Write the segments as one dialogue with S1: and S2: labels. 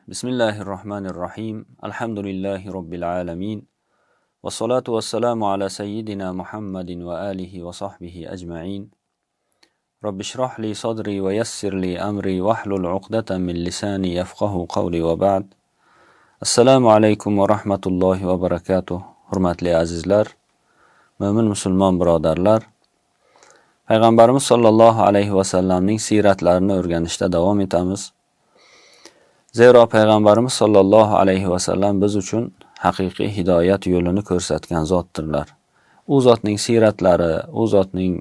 S1: Bismillahirrohmanirrohim. Alhamdulillahi robbil alamin. Vassalatu vassalamu ala sayyidina Muhammadin va alihi va sahbihi ajma'in. Robbi shrah li sadri va yassir li amri wahlul 'uqdatan min lisani yafqahu qawli va ba'd. Assalomu alaykum va rahmatullohi va barakatuh. Hurmatli azizlar, mo'min musulmon birodarlar, Payg'ambarimiz sollallohu alayhi va sallamning siyratlarini o'rganishda davom etamiz. Zero Payg'ambarimiz sollallohu alayhi va sallam biz uchun haqiqiy hidoyat yo'lini ko'rsatgan zotdirlar. U zotning siyratlari, u zotning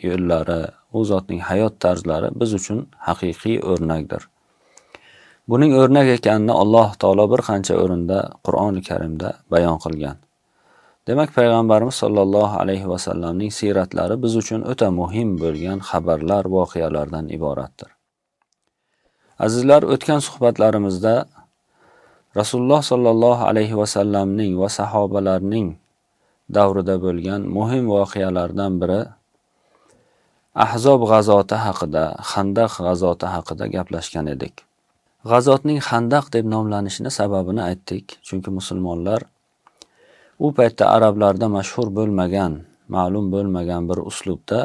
S1: yo'llari, u zotning hayot tarzlari biz uchun haqiqiy o'rnakdir. Buning o'rnak ekanini Alloh taolo bir qancha o'rinda Qur'oni Karimda bayon qilgan. Demak, Payg'ambarimiz sollallohu alayhi va sallamning siyratlari biz uchun o'ta muhim bo'lgan xabarlar, voqealardan iboratdir. Azizlar, o'tgan suhbatlarimizda Rasululloh sollallohu alayhi va sallamning va sahobalarning davrida bo'lgan muhim voqealardan biri Ahzob g'azoti haqida, Xandaq g'azoti haqida gaplashgan edik. G'azotning Xandaq deb nomlanishini sababini aytdik, chunki musulmonlar u paytda arablarda mashhur bo'lmagan, ma'lum bo'lmagan bir uslubda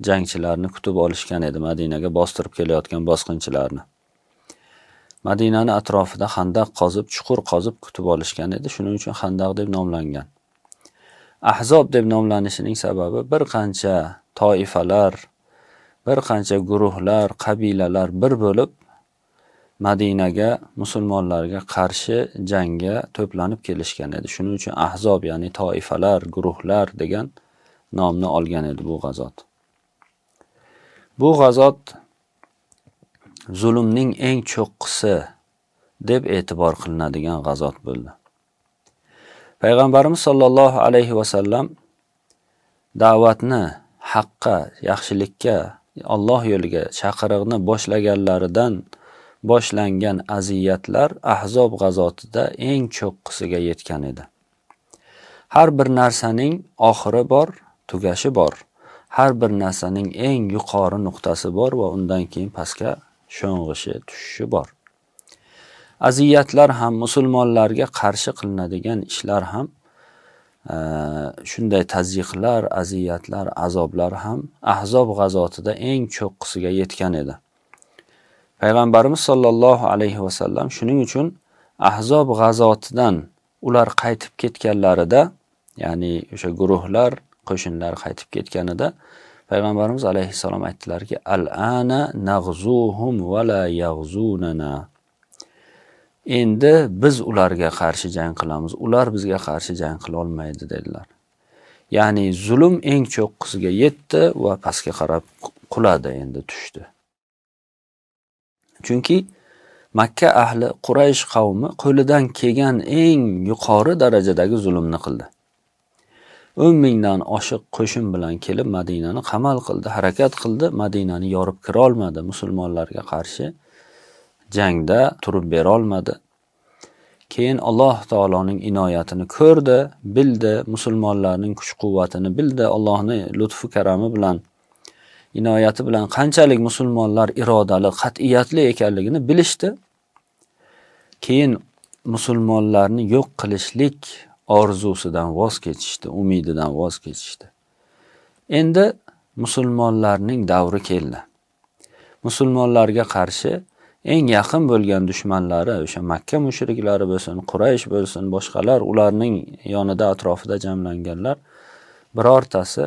S1: jangchilarni kutib olishgan edi, Madinaga bostirib kelayotgan bosqinchilarni. Madinani atrofida xandaq qozib, chuqur qozib kutib olishgan edi. Shuning uchun Xandaq deb nomlangan. Ahzob deb nomlanishining sababi bir qancha toifalar, bir qancha guruhlar, qabilalar bir bo'lib Madinaga musulmonlarga qarshi jangga to'planib kelishgan edi. Shuning uchun Ahzob, ya'ni toifalar, guruhlar degan nomni olgan edi bu g'azot. Bu g'azot zulmning eng cho'qqisi deb e'tibor qilinadigan g'azot bo'ldi. Payg'ambarimiz sollallohu alayhi va sallam da'vatni haqqa, yaxshilikka, Alloh yo'liga chaqiriqni boshlaganlaridan boshlangan aziyatlar Ahzob g'azotida eng cho'qqisiga yetgan edi. Har bir narsaning oxiri bor, tugashi bor. Har bir narsaning eng yuqori nuqtasi bor va undan keyin pastga sho'ng'ishi, tushishi bor. Aziyatlar ham, musulmonlarga qarshi qilinadigan ishlar ham, shunday tazyiqlar, aziyatlar, azoblar ham Ahzob g'azotida eng cho'qqisiga yetgan edi. Payg'ambarimiz sollallohu alayhi va sallam shuning uchun Ahzob g'azotidan ular qaytib ketganlarida, ya'ni o'sha guruhlar, qo'shinlar qaytib ketganida Payg'ambarimiz alayhissalom aytdilarki: "Al-ana naghzuhum va la yaghzunana." Endi biz ularga qarshi jang qilamiz, ular bizga qarshi jang qila olmaydi dedilar. Ya'ni zulm eng cho'qqisiga yetdi va pastga qarab quladi, endi tushdi. Chunki Makka ahli, Quraysh qavmi qo'lidan kelgan eng yuqori darajadagi zulmni qildi. 10 mingdan oshiq qo'shin bilan kelib Madinani qamal qildi, harakat qildi, Madinani yorib kira olmadi, musulmonlarga qarshi jangda turib bera olmadi. Keyin Alloh taoloning inoyatini ko'rdi, bildi, musulmonlarning kuch-quvvatini bildi, Allohning lutfi karami bilan, inoyati bilan qanchalik musulmonlar irodali, qat'iyatli ekanligini bilishdi. Keyin musulmonlarni yo'q qilishlik orzusidan voz kechishdi, umididan voz kechishdi. Endi musulmonlarning davri keldi. Musulmonlarga qarshi eng yaqin bo'lgan dushmanlari o'sha Makka mushriklari bo'lsin, Quraysh bo'lsin, boshqalar, ularning yonida, atrofida jamlanganlar birortasi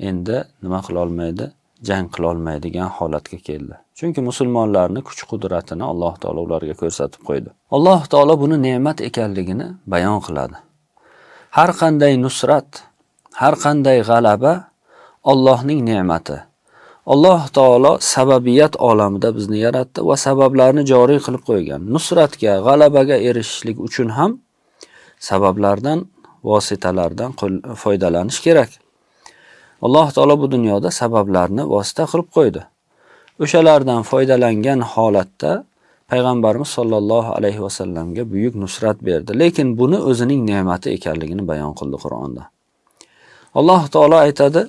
S1: endi nima qila olmaydi? Jang qila olmaydigan holatga keldi. Chunki musulmonlarning kuch-qudratini Alloh taolo ularga ko'rsatib qo'ydi. Alloh taolo buni ne'mat ekanligini bayon qiladi. Har qanday nusrat, har qanday g'alaba Allohning ne'mati. Alloh taolo sababiyat olamida bizni yaratdi va sabablarni joriy qilib qo'ygan. Nusratga, g'alabaga erishishlik uchun ham sabablardan, vositalardan foydalanish kerak. Alloh taolo bu dunyoda sabablarni vosita qilib qo'ydi. O'shalardan foydalangan holatda Payg'ambarimiz sollallohu alayhi vasallamga buyuk nusrat berdi. Lekin buni o'zining ne'mati ekanligini bayon qildi Qur'onda. Alloh taolo aytadi: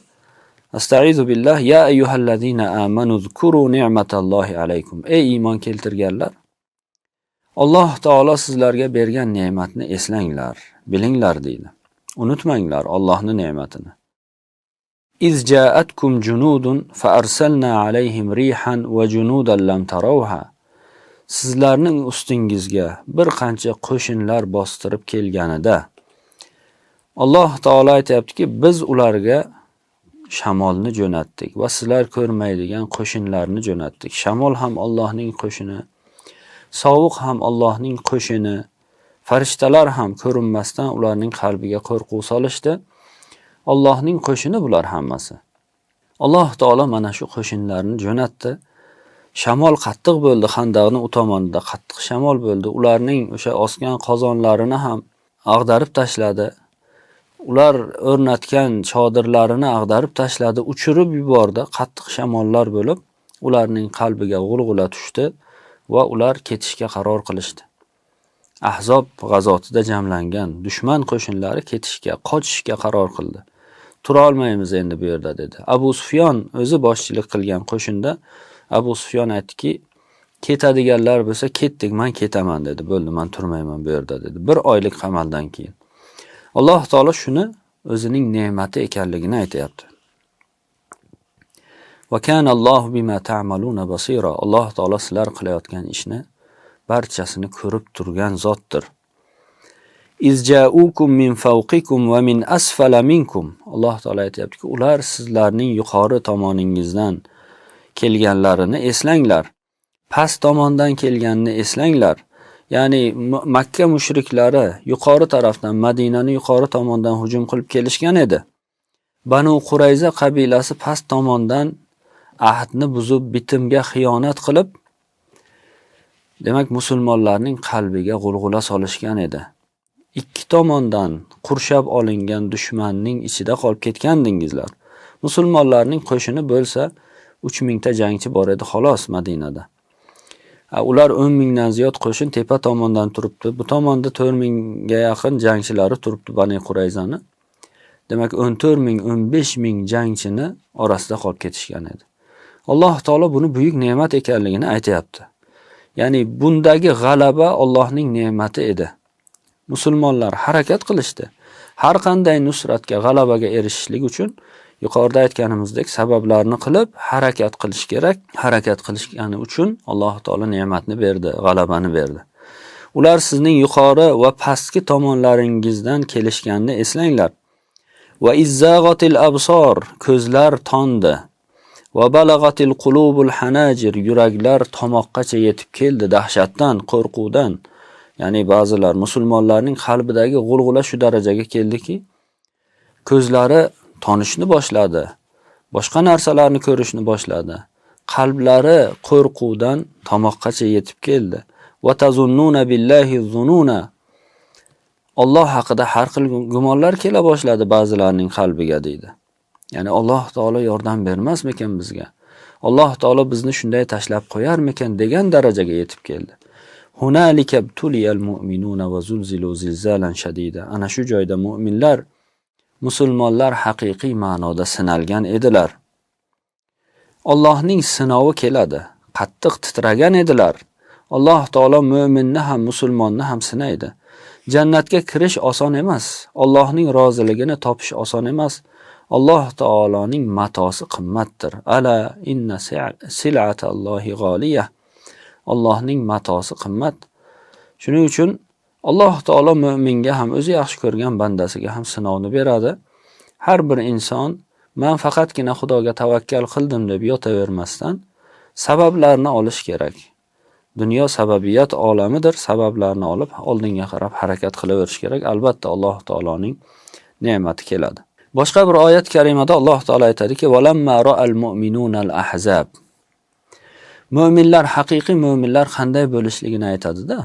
S1: Astaizu billah ya ayyuhallazina amanu zkuru ni'matallohi alaykum. Ey iymon keltirganlar, Alloh taolo sizlarga bergan ne'matni eslanglar, bilinglar deydi. Unutmanglar Allohning ne'matini. İz ja'atkum junudun fa arsalna alayhim rihan va junudan lam tarawha. Sizlarning ustingizga bir qancha qo'shinlar bostirib kelganida Alloh taolo aytayaptiki, biz ularga shamolni jo'natdik va sizlar ko'rmaydigan qo'shinlarni jo'natdik. Shamol ham Allohning qo'shini, sovuq ham Allohning qo'shini, farishtalar ham ko'rinmasdan ularning qalbiga qo'rquv solishdi. Allohning qo'shini bular hammasi. Alloh taolo mana shu qo'shinlarni jo'natdi. Shamol qattiq bo'ldi, xandaqni u tomonida qattiq shamol bo'ldi. Ularning o'sha osgan qozonlarini ham ag'darib tashladi. Ular o'rnatgan chodirlarini ag'darib tashladi, uchirib yubordi. Qattiq shamollar bo'lib, ularning qalbiga g'ulg'ula tushdi va ular ketishga qaror qilishdi. Ahzob g'azotida jamlangan dushman qo'shinlari ketishga, qochishga qaror qildi. Tura olmaymiz endi bu yerda dedi. Abu Sufyon o'zi boshchilik qilgan qo'shinda Abu Sufyon aytdiki, ketadiganlar bo'lsa ketdik, men ketaman dedi. Bo'ldi, men turmayman bu yerda dedi. Bir oylik qamaldan keyin. Alloh taolo shuni o'zining ne'mati ekanligini aytayapti. Va kana Allohu bima ta'maluna basira. Alloh taolo sizlar qilayotgan ishni barchasini ko'rib turgan zotdir. İz ja'ukum min fawqikum va min asfala minkum. Alloh taolo aytayaptiki, ular sizlarning yuqori tomoningizdan kelganlarini eslanglar. Past tomondan kelganini eslanglar. Ya'ni Makka mushriklari yuqori tarafdan, Madinani yuqori tomondan hujum qilib kelishgan edi. Banu Qurayza qabilasi past tomondan ahdni buzib, bitimga xiyonat qilib, demak musulmonlarning qalbiga g'ulg'ula solishgan edi. Ikki tomondan qurshab olingan dushmanning ichida qolib ketgandingizlar. Musulmonlarning qo'shini bo'lsa 3000 ta jangchi bor edi xolos Madinada. Ular 10 mingdan ziyod qo'shin tepa tomondan turibdi. Bu tomonda 4 mingga yaqin jangchilari turibdi Bani Qurayzani. Demak 14 ming, 15 ming jangchini orasida qolib ketishgan edi. Alloh taolo buni buyuk ne'mat ekanligini aytayapti. Ya'ni bundagi g'alaba Allohning ne'mati edi. Musulmonlar harakat qilishdi. Har qanday nusratga, g'alabaga erishishlik uchun yuqorida aytganimizdek sabablarni qilib harakat qilish kerak. Harakat qilishgani uchun Alloh taolo ne'matni berdi, g'alabani berdi. Ular sizning yuqori va pastki tomonlaringizdan kelishganini eslanglar. Va izzag'atil absor, ko'zlar tondi. Va balag'atil qulubul hanajir, yuraklar tomoqqacha yetib keldi dahshatdan, qo'rquvdan. Ya'ni ba'zilar musulmonlarning qalbidagi g'ulg'ula shu darajaga keldiki, ko'zlari tonishni boshladi, boshqa narsalarni ko'rishni boshladi. Qalblari qo'rquvdan tomoqqacha yetib keldi. Va tazunnuna billahi zununa. Alloh haqida har xil gumonlar kela boshladi ba'zilarning qalbiga deydi. Ya'ni Alloh taolo yordam bermasmikan bizga? Alloh taolo bizni shunday tashlab qo'yarmikan degan darajaga yetib keldi. Hunalika ibtuliyal mu'minuna va zulzilu zilzalan shadida. Ana shu joyda mu'minlar, musulmonlar haqiqiy ma'noda sinalgan edilar. Allohning sinovi keladi. Qattiq titragan edilar. Alloh taolo mu'minni ham, musulmonni ham sinaydi. Jannatga kirish oson emas. Allohning roziligini topish oson emas. Alloh taoloning matosi qimmatdir. Ala inna sil'atallohi g'oliyah. Allohning matosi qimmat. Shuning uchun Alloh taolo mu'minga ham, o'zi yaxshi ko'rgan bandasiga ham sinovni beradi. Har bir inson men faqatgina Xudoga tavakkal qildim deb yotavermasdan sabablarni olish kerak. Dunyo sababiyat olamidir. Sabablarni olib oldinga qarab harakat qilaverish kerak. Albatta Alloh taoloning ne'mati keladi. Boshqa bir oyat karimada Alloh taolo aytadiki: "Valamma ra'al mu'minunal ahzab." Mu'minlar, haqiqiy mu'minlar qanday bo'lishligini aytadi-da.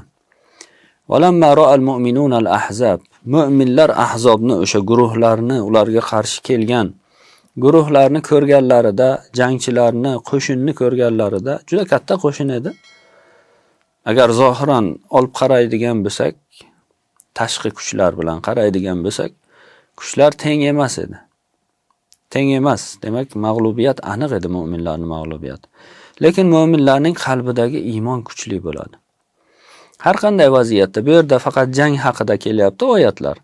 S1: Valamma ra'al mu'minunal ahzab. Mu'minlar ahzobni, o'sha guruhlarni, ularga qarshi kelgan guruhlarni ko'rganlarida, jangchilarni, qo'shinni ko'rganlarida juda katta qo'shin edi. Agar zohiran olib qaraydigan bo'lsak, tashqi kuchlar bilan qaraydigan bo'lsak, kuchlar teng emas edi. Teng emas. Demak, mag'lubiyat aniq edi, mu'minlarning mag'lubiyati. Lekin mu'minlarning qalbidagi iymon kuchli bo'ladi. Har qanday vaziyatda, bu yerda faqat jang haqida kelyapti oyatlar.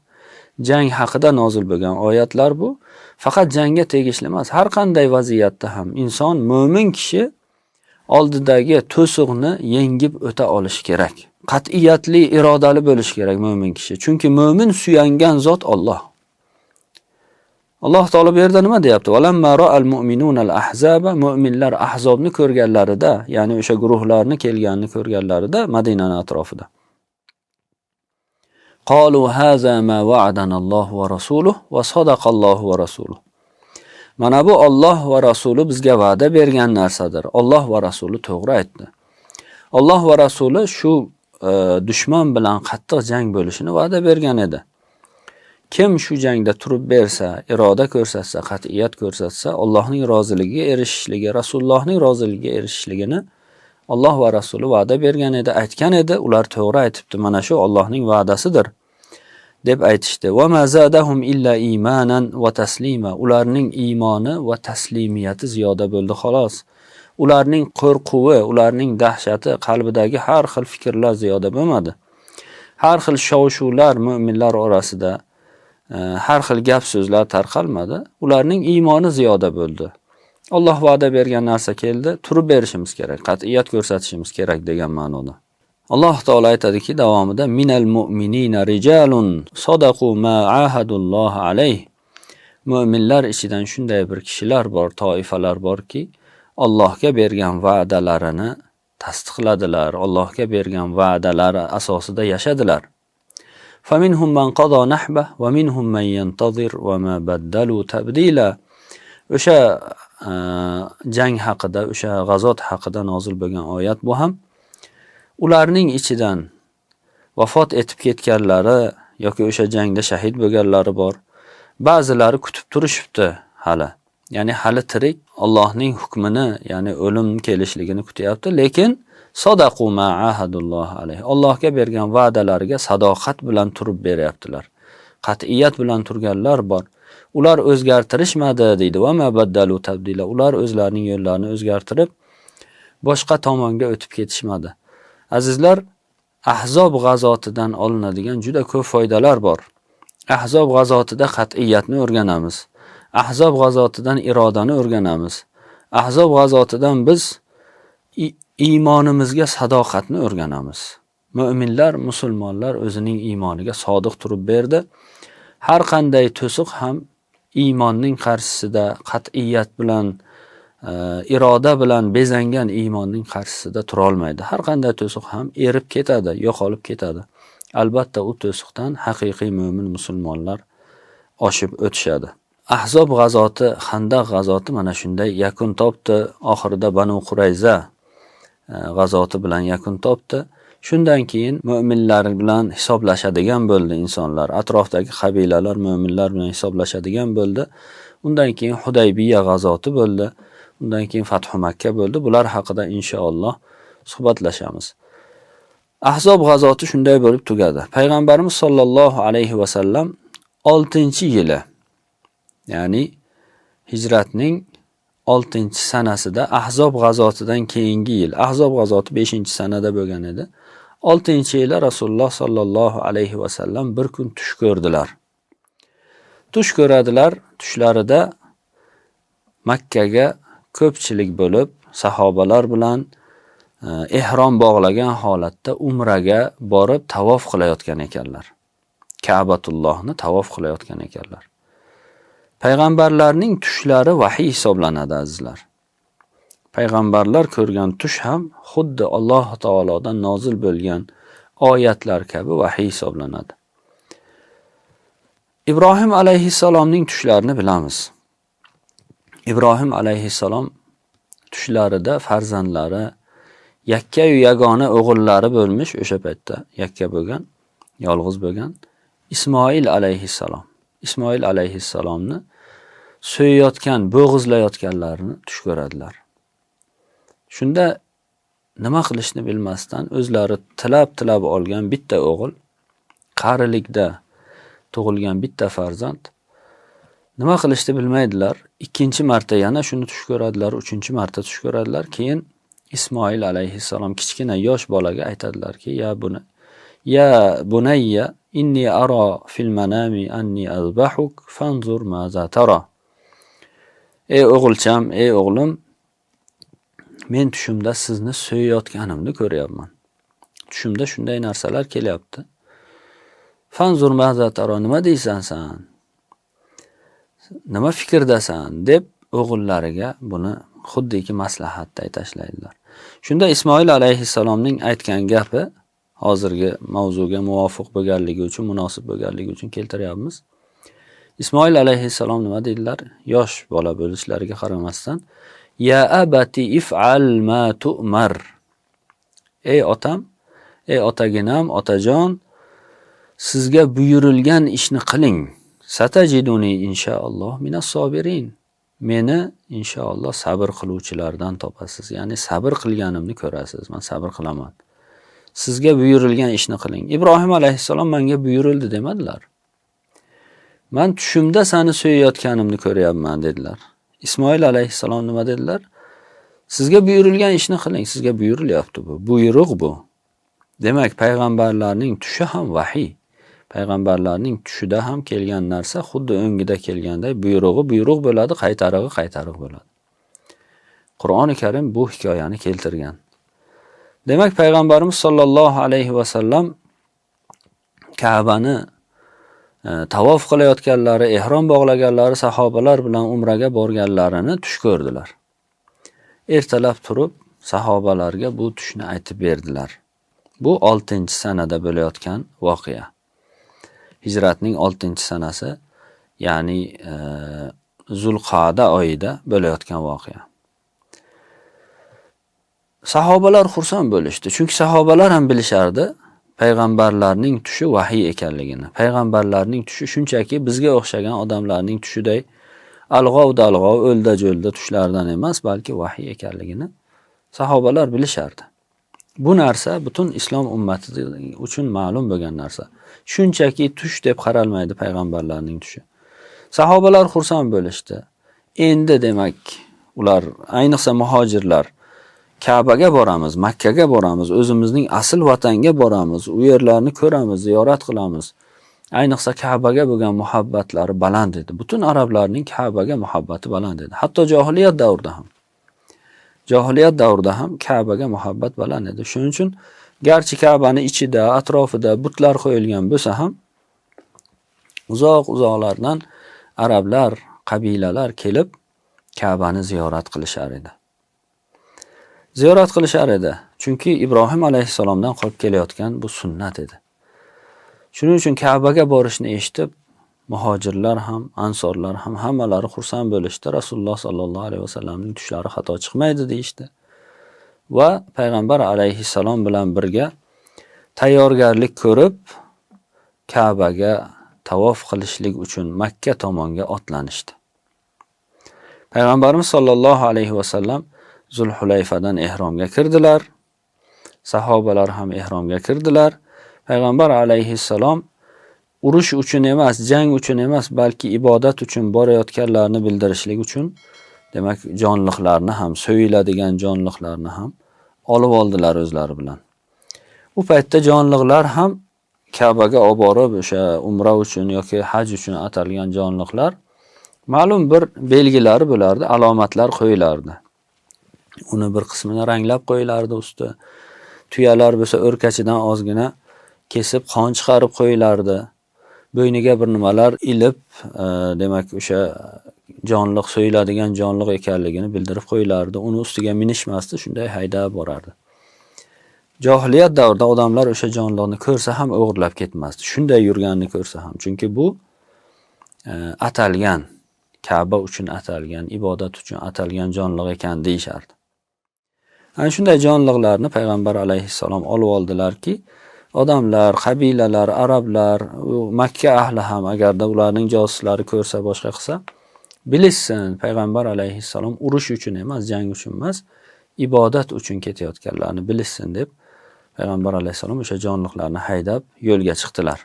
S1: Jang haqida nozil bo'lgan oyatlar bu. Faqat jangga tegishli emas. Har qanday vaziyatda ham inson, mo'min kishi oldidagi to'siqni yengib o'ta olishi kerak. Qat'iyatli, irodali bo'lishi kerak mo'min kishi. Chunki mo'min suyangan zot Alloh. Alloh taolo bu yerda nima deyapti? Walamma ra'al mu'minuna al-ahzaba, mu'minlar ahzobni ko'rganlarida, ya'ni o'sha guruhlarni kelganini ko'rganlarida Madinaning atrofida. Qalu haza ma wa'adana Allohu va rasuluhu va sadaqallohu va rasuluhu. Mana bu Alloh va rasuli bizga va'da bergan narsadir. Alloh va rasuli to'g'ri aytdi. Alloh va rasuli shu dushman bilan qattiq jang bo'lishini va'da bergan edi. Kim shu jangda turib bersa, iroda ko'rsatsa, qat'iyat ko'rsatsa, Allohning roziligiga erishishligi, Rasulullohning roziligiga erishishligini Alloh va rasuli va'da bergan edi, aytgan edi, ular to'g'ri aytibdi. Mana shu Allohning va'dasidir deb aytishdi. Va ma zadahum illa imanan va taslima. Ularning iymoni va taslimiyati ziyoda bo'ldi xolos. Ularning qo'rquvi, ularning dahshati, qalbidagi har xil fikrlar ziyoda bo'lmadi. Har xil shov-shuvlar mu'minlar orasida, har xil gap so'zlar tarqalmadi. Ularning iymoni ziyoda bo'ldi. Alloh va'da bergan narsa keldi, turib berishimiz kerak, qat'iyat ko'rsatishimiz kerak degan ma'noda. Alloh taolo aytadiki davomida minal mu'minina rijalun sadaqu ma ahadulloh alayh. Mu'minlar ichidan shunday bir kishilar bor, toifalar borki, Allohga bergan va'dalarini tasdiqladilar, Allohga bergan va'dalari asosida yashadilar. Faminhum man qada nahbah va minhum man yantazir va ma baddalu tabdila. O'sha jang haqida, o'sha g'azot haqida nozil bo'lgan oyat bu ham. Ularning ichidan vafot etib ketganlari yoki o'sha jangda shahid bo'lganlari bor. Ba'zilari kutib turishibdi hali. Ya'ni hali tirik, Allohning hukmini, ya'ni o'lim kelishligini kutyapti, lekin sadaqu ma ahadulloh alayh. Allohga bergan va'dalariga sadoqat bilan turib beryaptilar. Qat'iyat bilan turganlar bor. Ular o'zgartirishmadi deydi. Va ma baddalu tabdila. Ular o'zlarining yo'llarini o'zgartirib boshqa tomonga o'tib ketishmadi. Azizlar, Ahzob g'azotidan olinadigan juda ko'p foydalar bor. Ahzob g'azotida qat'iyatni o'rganamiz. Ahzob g'azotidan irodani o'rganamiz. Ahzob g'azotidan biz iymonimizga sadoqatni o'rganamiz. Mu'minlar, musulmonlar o'zining iymoniga sodiq turib berdi. Har qanday to'siq ham iymonning qarshisida qat'iyat bilan, iroda bilan bezangan iymonning qarshisida tura olmaydi. Har qanday to'siq ham erib ketadi, yo'qolib ketadi. Albatta u to'siqdan haqiqiy mo'min musulmonlar oshib o'tishadi. Ahzob g'azoti, Xandaq g'azoti mana shunday yakun topdi. Oxirida Banu Qurayza g'azoti bilan yakun topdi. Shundan keyin mo'minlar bilan hisoblashadigan bo'ldi insonlar. Atrofdagi qabilalar mo'minlar bilan hisoblashadigan bo'ldi. Undan keyin Hudaybiya g'azoti bo'ldi. Undan keyin Fathu Makka bo'ldi. Bular haqida inshaalloh suhbatlashamiz. Ahzob g'azoti shunday bo'lib tugadi. Payg'ambarimiz sollallohu alayhi va sallam 6-yili, ya'ni hijratning 6-sanasida Ahzob g'azotidan keyingi yil, Ahzob g'azoti 5-sanada bo'lgan edi. 6-yili Rasululloh sollallohu alayhi va sallam bir kun tush ko'rdilar. Tush ko'radilar, tushlarida Makkaga ko'pchilik bo'lib, sahobalar bilan ihrom bog'lagan holatda umraga borib tavof qilayotgan ekanlar. Ka'batullohni tavof qilayotgan ekanlar. Payg'ambarlarning tushlari vahiy hisoblanadi azizlar. Payg'ambarlar ko'rgan tush ham xuddi Alloh taolodan nozil bo'lgan oyatlar kabi vahiy hisoblanadi. Ibrohim alayhissalomning tushlarini bilamiz. Ibrohim alayhissalom tushlarida farzandlari, yakkayu yagona o'g'illari bo'lmish o'sha paytda, yakka bo'lgan, yolg'iz bo'lgan Ismoil alayhissalom. Ismoil alayhissalomni so'yayotgan, bo'g'izlayotganlarini tush ko'radilar. Shunda nima qilishni bilmasdan o'zlari tilab-tilab olgan bitta o'g'il, qarilikda tug'ilgan bitta farzand, nima qilishni bilmaydilar. Ikkinchi marta yana shuni tush ko'radilar, uchinchi marta tush ko'radilar. Keyin Ismoil alayhissalom kichkina yosh bolaga aytadilarki, ya bunayya inni ara fil manami anni azbahuk fanzur maza tara. Ey o'g'ilcham, ey o'g'lim, men tushimda sizni so'yayotganimni ko'ryapman. Tushimda shunday narsalar kelyapti. Fanzur maza tara, nima deysan sen? Nima fikrdasan? Deb o'g'illariga buni xuddiki maslahatday tashlaydilar. Shunda Ismoil alayhissalomning aytgan gapi hozirgi mavzuga muvofiq bo'lganligi uchun, munosib bo'lganligi uchun keltiryapmiz. Ismoil alayhissalom nima dedilar? Yosh bola bo'lishlariga qaramasdan, ya abati if'al ma tu'mar. Ey otam, ey otaginam, otajon, sizga buyurilgan ishni qiling. Satajiduni inshaalloh minas sobirin. Meni inshaalloh sabr qiluvchilardan topasiz. Ya'ni sabr qilganimni ko'rasiz. Men sabr qilaman. Sizga buyurilgan ishni qiling. Ibrohim alayhissalom menga buyurildi demadilar. Men tushimda seni so'yayotganimni ko'ryapman dedilar. Ismoil alayhissalom nima dedilar? Sizga buyurilgan ishni qiling. Sizga buyurilyapti bu. Buyruq bu. Demak, payg'ambarlarning tushi ham vahiy. Payg'ambarlarning tushida ham kelgan narsa xuddi o'ngida kelganday buyrug'i buyruq bo'ladi, qaytarig'i qaytariq bo'ladi. Qur'oni Karim bu hikoyani keltirgan. Demak, payg'ambarimiz sollallohu alayhi va sallam Ka'bani tavof qilayotganlari, ehrom bog'laganlari, sahobalar bilan umraga borganlarini tush ko'rdilar. Ertalab turib sahobalarga bu tushni aytib berdilar. Bu 6-sanada bo'layotgan voqea. Hijratning 6-sanasi, ya'ni Zulqa'da oyida bo'layotgan voqea. Sahobalar xursand bo'lishdi. Chunki sahobalar ham bilishardi payg'ambarlarning tushi vahiy ekanligini. Payg'ambarlarning tushi shunchaki bizga o'xshagan odamlarning tushiday alg'ov-dalg'ov, o'lda-jo'lda tushlardan emas, balki vahiy ekanligini sahobalar bilishardi. Bu narsa butun islom ummati uchun ma'lum bo'lgan narsa. Shunchaki tush deb qaralmaydi payg'ambarlarning tushi. Sahobalar xursand bo'lishdi. Endi demak, ular, ayniqsa muhojirlar, Ka'baga boramiz, Makkaga boramiz, o'zimizning asl vatanga boramiz, u yerlarni ko'ramiz, ziyorat qilamiz. Ayniqsa Ka'baga bo'lgan muhabbatlari baland edi. Butun arablarning Ka'baga muhabbati baland edi. Hatto johiliyat davrida ham. Johiliyat davrida ham Ka'baga muhabbat baland edi. Shuning uchun garchi Ka'bani ichida, atrofida butlar qo'yilgan bo'lsa ham, uzoq-uzoqlardan arablar, qabilalar kelib Ka'bani ziyorat qilishar edi. Ziyorat qilishar edi. Chunki Ibrohim alayhissalomdan qolib kelayotgan bu sunnat edi. Shuning uchun Ka'baga borishni eshitib, muhojirlar ham, ansorlar ham hammalari xursand bo'lishdi. Rasululloh sallallohu alayhi vasallamning tushlari xato chiqmaydi deyishdi. Va payg'ambar alayhissalom bilan birga tayyorgarlik ko'rib, Ka'baga tavof qilishlik uchun Makka tomonga otlanishdi. Payg'ambarimiz sallallohu alayhi vasallam Zulhulayfadan ehromga kirdilar. Sahobalar ham ehromga kirdilar. Payg'ambar alayhissalom urush uchun emas, jang uchun emas, balki ibodat uchun borayotganlarni bildirishlik uchun, demak, jonliqlarni ham, so'yiladigan jonliqlarni ham olib oldilar o'zlari bilan. U paytda jonliqlar ham Ka'baga olib borib, o'sha umra uchun yoki haj uchun atalgan jonliqlar ma'lum bir belgilari bo'lardi, alomatlar qo'yilardi. Uni bir qismini ranglab qo'yilardi usti. Tuyalar bo'lsa o'rkachidan ozgina kesib qon chiqarib qo'yilardi. Bo'yniga bir nimalar ilib, demak, o'sha jonliq so'yiladigan jonliq ekanligini bildirib qo'yilardi. Uni ustiga minishmasdi, shunday haydab borardi. Johiliyat davrida odamlar o'sha jonliqni ko'rsa ham o'g'irlab ketmasdi. Shunday yurganini ko'rsa ham, chunki bu atalgan, Ka'ba uchun atalgan, ibodat uchun atalgan jonliq ekan deyishardi. Ana shunday jonliqlarni payg'ambar alayhissalom olib oldilarki, odamlar, qabilalar, arablar, Makka ahli ham agarda ularning josuslari ko'rsa, boshqa qilsa, bilishsin, payg'ambar alayhissalom urush uchun emas, jang uchun emas, ibodat uchun ketayotganlarini bilishsin deb payg'ambar alayhissalom o'sha jonliqlarni haydab yo'lga chiqdilar.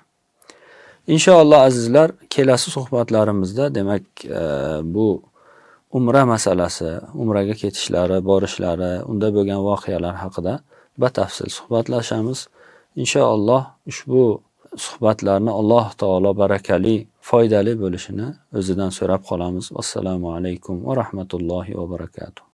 S1: Inshaalloh azizlar, kelasi suhbatlarimizda demak, bu Umra masalasi, umraga ketishlari, borishlari, unda bo'lgan voqealar haqida batafsil suhbatlashamiz. Inshaalloh ushbu suhbatlarni Alloh taolo barakali, foydali bo'lishini o'zidan so'rab qolamiz. Assalomu alaykum va rahmatullohi va barakatuh.